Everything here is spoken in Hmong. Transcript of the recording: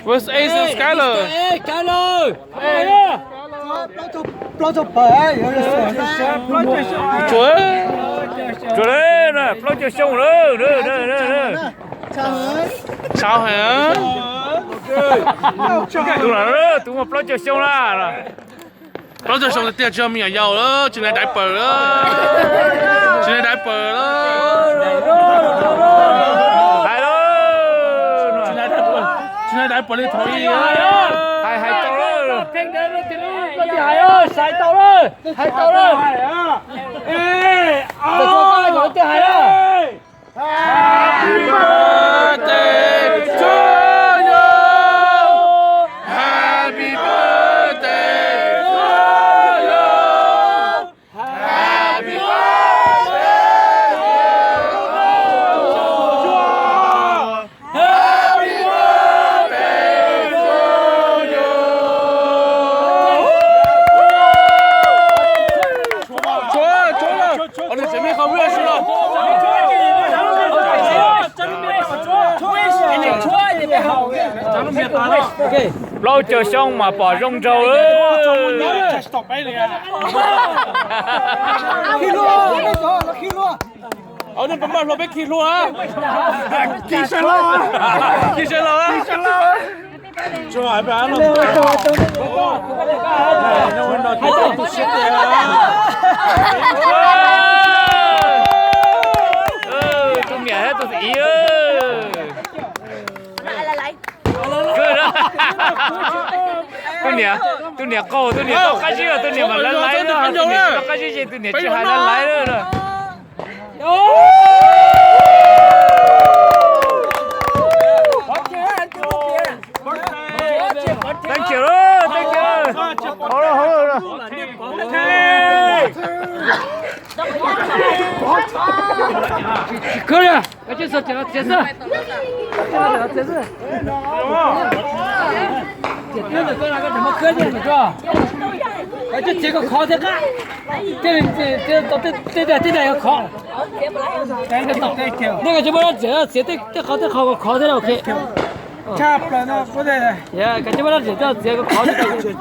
First Aid Skyler. Skyler. Tsuas, tsuas, plaub caug xyoo lawm. Tshaj heev. Tus no, tus muaj plaub caug xyoo na. Plaub caug xyoo tiag tiag tsis yog me nyuam yaus lawm, tsis nais diaper lawm. Tsis nais diaper lawm. Hais lawm. Tsis nais diaper li thaum ub. Hais, hais tau lawm. Hais tau lawm. Hais tau lawm. Hais lawm. Happy birthday to you. Happy birthday to you. Happy birthday to you. Happy birthday to you. Tsuav, tsuav lawm. Ua li tseem me qhov muaj si los. Plaub caug xyoo mas pom zoo nraug. Ua nej pab maj hluas peb khi hlua. Khi sawv los. Tus niam thiab tus txiv. Tus niam, tus niam qaug, tus niam tau qab zib, tus niam mas laiv laiv, tus niam tsis tau qab zib ces tus niam tsis hais laiv laiv. Thank you, thank you. Khwv li, koj tsis txhob txiav xwb. Txiav ntawm koj no koj tseem muab khwb ntawm koj. Koj tsis txiav kom khov thiab qab. Tej dag tej dag yog khov. Nej koj tsis muab dab txiav, txiav tej qhov tej qhov kom khov thiab. Koj tsis muab dab txiav coj txiav kom khov thiab.